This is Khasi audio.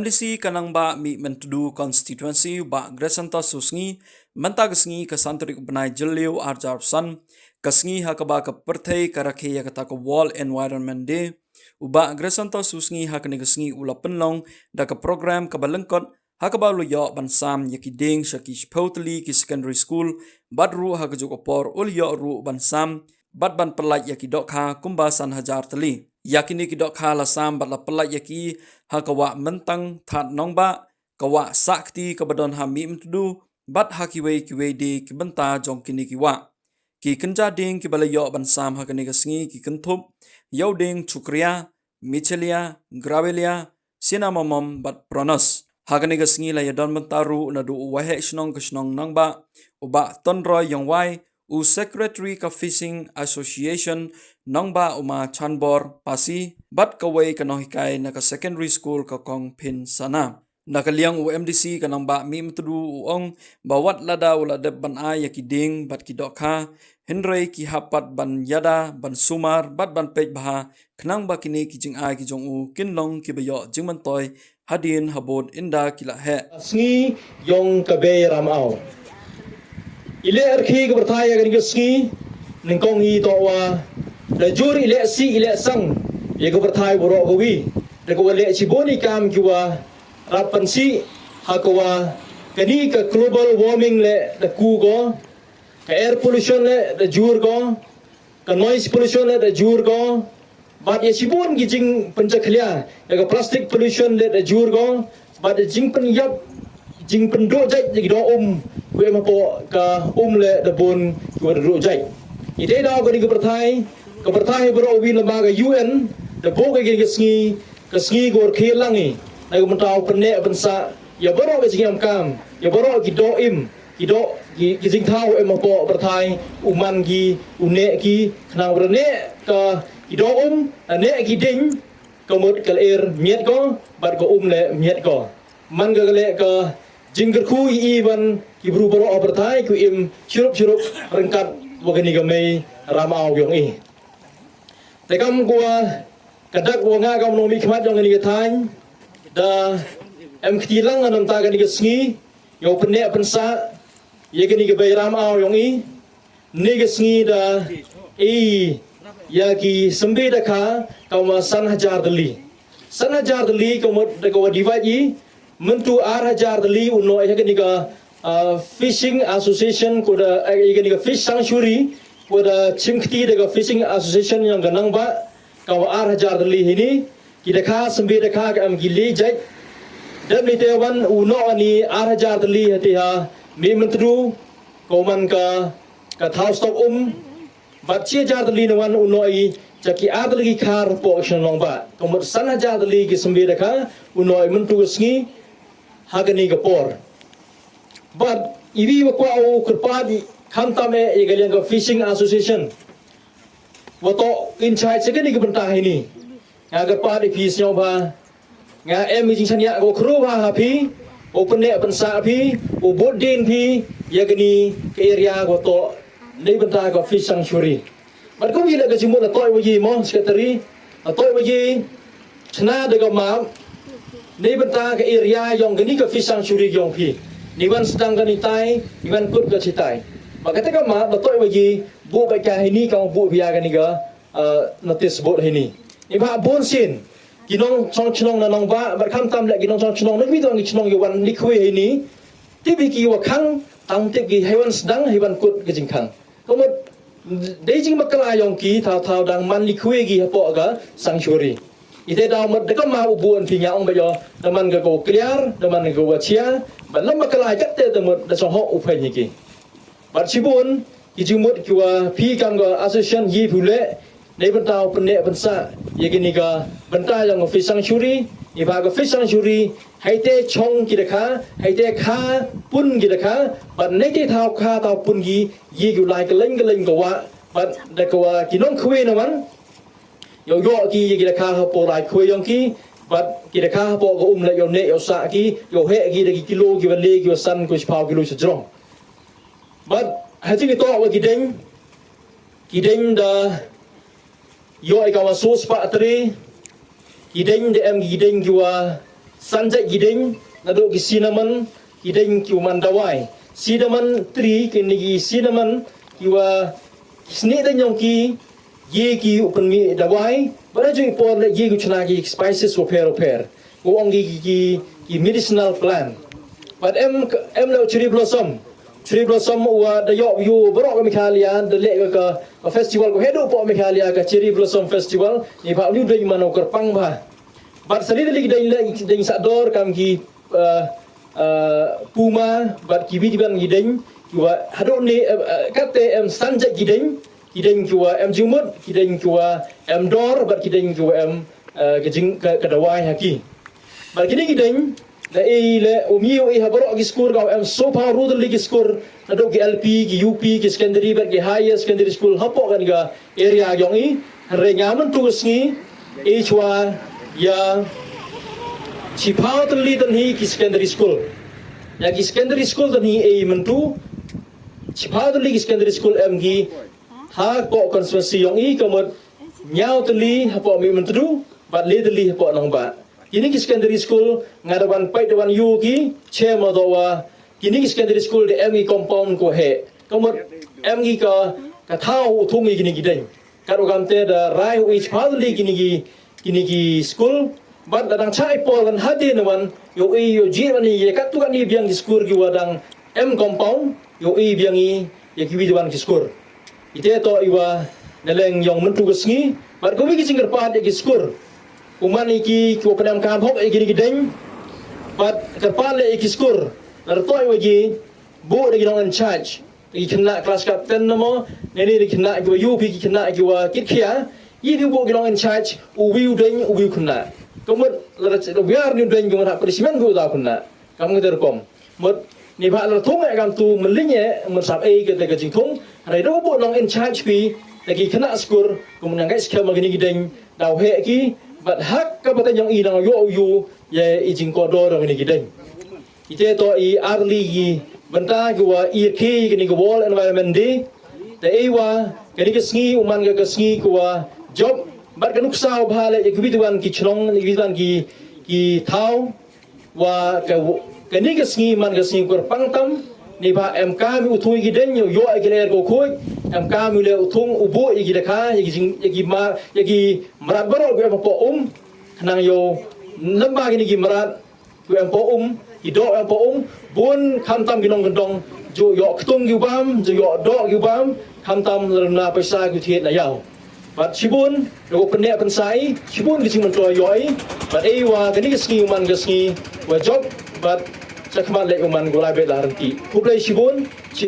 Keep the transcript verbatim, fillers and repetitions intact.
MDC ka Nangbah Mihmyntdu Constituency, Bah Gressantos Susngi, mynta ka sngi ka san tarik u bnai Jylliew arhajar arphew san, ka sngi ha kaba ka pyrthei ka rakhe ïa kata ka World Environment Day, u Bah Gressantos Susngi ha kane ka sngi u la pynlong da ka program kaba lyngkot ha kaba u la ïoh ban sam ïa ki dieng sha ki shiphew tylli ki secondary school, bad ruh ha kajuh ka por u la ïoh ruh ban sam bad ban pyllait ïa ki dohkha kumba san hajar tylli. Ïa kine ki dohkha la sam bad la pyllait ïa ki ha ka wah Myntang Thad Nangbah, ka wah Sahkti kaba don ha Mihmyntdu, bad ha kiwei kiwei de ki bynta jong kine ki wah. Ki kynja dieng kiba la ïoh ban sam ha kane ka sngi ki kynthup ïa u dieng Chukria, Michelia, Gravelia, Cinnamomum bad Pronas. Ha kane ka sngi la ïadon bynta ruh naduh u Waheh Shnong ka shnong Nangbah, u Bah Tonroy Ïongwai, u Secretary ka Fishing Association Nangbah, u Ma Chanbor Pasi, bad kawei ka nonghikai na ka secondary school, ka Kong Phin Sana. Na ka liang u MDC ka Nangbah Mihmyntdu u ong ba wat lada u la dep ban ai ïa ki dieng bad ki dohkha, hynrei ki hap pat ban ïada, ban sumar bad ban peit bha, khnang ba kine ki jingai ki jong u kin long kiba ïoh jingmyntoi hadien habud ynda ki la heh. Sngi ïong ka Bei Ramaw. I leh rkhie ka pyrthai ïa kane ka sngi, nyngkong hi toh wa da jur i leh sih i leh sang ïa ka pyrthai baroh kawi. Da ka wa leh shibun i kam ki wa rap pynsih ha ka wa kane ka global warming leh da ku ko, ka air pollution leh da jur ko, ka noise pollution leh da jur ko, bad ïa shibun ki jingpynjakhlia, ïa ka plastic pollution leh da jur ko, bad ïa jingpynïap, jingpynduh jait ïa ki doh um, ku em hapoh ka um leh da bun ki wa da duh jait. Ite daw kane ka pyrthai, ka pyrthai baroh wi lama ka UN da buh ïa kane ka sngi, ka sngi ka wa rkhie lang i, na ka bynta u pynneh pynsah ïa baroh ka jingïam kam, ïa baroh ki doh im, ki doh, ki, ki jingthaw em hapoh pyrthai, u man ki, u neh ki, khnang ba da neh ka, ki doh um, da neh ki dieng, ka mut ka lyer miet ko, bad ka um leh miet ko. Man ka leh ka jingkyrkhu i i ban ki bru baroh ha pyrthai ku im chirup chirup ryngkat wa kane ka Mei Ramaw ïong i. Te kam ku wa ka dak wa nga kam u nongmihkhmat ïong kane ka thaiñ, da em kti lang ha nangta kane ka sngi ïa u pynneh pynsah ïa kane ka Bei Ramaw ïong i. Kane ka sngi da i ïa ki symbai dakha kam wa san hajar tylli. San hajar tylli ka mut da ka wa divide i, mynta ar hajar tylli u noh ïa kane ka, ah, Fishing Association, ko da, eh, ïa kane ka Fish Sanctuary, ko da chim kti da ka Fishing Association ïong ka Nangbah, ka wa ar hajar tylli hi ni, ki dakha symbai dakha ka em ki lai jait. Dep ni te wan u noh ni ar hajar tylli ha te ha Mihmyntdu, ka u man ka, ka thaw stock um, bad chi hajar tylli na wan u noh i cha ki ar tylli ki khar poh shnong Nangbah. Ka mut san hajar tylli ki symbai dakha u noh i mynta ka sngi ha kane ka por. Bad i wi wa kwah u kyrpad i khamtam eh ïa ka liang ka Fishing Association wa toh in charge ïa kane ka bynta hi ni. Nga kyrpad ïa phi sngewbha. Nga em i jingshaniah ko khru bha ha phi, u pynneh pynsah phi, u bud dien phi ïa kane ka area ko toh nei bynta ka Fish Sanctuary. Bad ko wi la ka jingmut la toh wa ji mo secretary, la toh wa ji chna da ka map nei bynta ka area ïong kane ka Fish Sanctuary ïong phi. Ni wan sdang ka ni tai, ni wan kut ka chi tai. Ba kata ka map la toh wa ji bu ba ka hi ni ka bu bia kane ka, uh, notice board hi ni. Ni ba bun sien ki nongchong chnong na Nangbah, bad khamtam leh ki nongchong chnong na ki tong ki chnong ki wan likhwe hi ni. Tip hi ki wa khang, tang tip ki hei wan sdang hei wan kut ki jingkhang. Ka mut dei jingbakla ïong ki thaw thaw dang man likhwe ki hapoh ka sanctuary. Ite da mut da ka ma u bun phi nga ong ba ïoh da man ka ko clear, da man ka wa chia, bad lem bakla kat te da mut da song ho u phen ki. Bad shibun ki jingmut ki wa phi kam ka association yi phi u leh nei bynta u pynneh pynsah ïa kane ka bynta ïong ka Fish Sanctuary. Ni ba ka Fish Sanctuary hei te chong ki dakha, hei te kha pun ki dakha, bad nei te thaw kha thaw pun ki yi ki u lai ka leng ka leng ka wa, bad da ka wa ki nongkhwe na wan ïoh ïoh ki ïa ki dakha hapoh lai khwe ïong ki, bad ki dakha hapoh ka um leh ïoh neh ïoh sah ki, ïoh heh ki da ki kilo ki wa le ki wa san ko shiphaw kilo sha jrong. Bad ha jingitoh wa ki deng, ki deng da ïoh i ka wa sos pa tre, ki deng da em ki deng ki wa san jait ki ding, naduh ki cinnamon, ki ding ki wa man dawai. Cinnamon tree, kine ki cinnamon, ki wa ki snieh ding yong ki, ye ki u pynmih dawai, bad ha juh i por le ye ki u chna ki spices wapher wapher. Ko ong ki, ki, ki, ki medicinal plant. Bad em, em le u cherry blossom. Cherry blossom wa da yoh yu baroh ka Meghalaya, da leh ka, ka festival ko haduh poh Meghalaya, ka Cherry Blossom Festival, neibhah u ding man u kyrpang bha. Bad sa li da li ki ding le, ding sah dor kam ki, uh, uh, puma, bad ki bit ban ki ding, ki wa haduh ne, uh, uh, katte em san jait ki ding, ki ding ki wa em jingmut, ki ding ki wa em dor, bad ki ding ki wa em, uh, ka jing, ka, ka dawai ha ki. Bad kine ki ding, da ei le, um ye u ei ha baroh ki skur, ka em sophaw ru tylli ki skur, naduh ki L P, ki U P, ki secondary, bad ki higher secondary school, hapoh kane ka area yong i, hynrei nga mynta ka sngi, ei chwa, ya, chiphaw tylli tang hi ki secondary school. Ya ki secondary school tang hi ei mynta, chiphaw tylli ki secondary school em ki, hapoh constituency yong i, ka mut, ñiaw tylli, hapoh Mihmyntdu, bad le tylli, hapoh Nangbah. Kine ki secondary school, nga da wan peit da wan yu ki, che ma do wa, kine ki secondary school da em ki compound ko he. Ka mut, em ki ka, ka thaw u thung i kine ki ding. Kat u kam te da rai u i chiphaw tylli kine ki, kine ki school. Bad da dang chai por kan hade na wan, yo i yo ji wan i ye kat tu kan i biang ki school ki wa dang em compound, yo i biang i ye ki wi wan ki school. Ite to i wa na leng yong mynta ka sngi, bad ko wi ki jingkyrpad ye ki school. U man i ki, ki wa pynam kam hok ye ki ding. Bad kyrpad le ye ki school. Lar to i wa ji, bu da ki nong in charge. Ki khynnah class captain na mo, ne ne ki khynnah ki wa yu phi ki khynnah ki wa kit khia, ye ki bu ki nong in charge, u wi u ding, u wi u khynnah. Ka mut, la da, da wiar ni u ding, ki mut ha punishment ki u da khynnah. Kam ka ter kom. Mut, neibhah la thung e kam tu, mylli e, mut sap ei ka te ka jingthung, hynrei da u bu nong in charge phi, da ki khynnah skur, ka mut nang kai skhem ma kine ki ding, da u he ki, bad hak ka pateng yong i nang yo u yu, ye i jingkordor yong kine ki ding. Ite to i ar li ki bynta ki wa i ki kini ki World Environment Day. Te ei wa kani ka sngi u man ka, ka sngi ki wa jop, bad ka nuksa u bha le ya ki bit wan ki chnong, ya ki bit wan ki, ki thaw. Wa ka, kani ka sngi man ka sngi kyrpang tam. Neibhah em kam u thung ya ki ding, yoh ya ki lyer ko khuid. Em kam u le u thung u buh ya ki dakha, ya ki jing, ya ki ma, ya ki mrad baroh ki em hapoh um. Khnang yoh namba kini ki mrad ki em hapoh um, ki doh em hapoh um, bun khamtam ki nongkyndong, ju yoh ktung ki bam, ju yoh doh ki bam, khamtam la na paisa ki thied na yaw. Bad shibun, da ko pynneh pynsai, shibun ki jingmyntoi yoh i, bad ei wa kani ka sngi u man ka sngi wa jop, bad shakhmat leh u man ko lai bet la renti. Khublei shibun, shi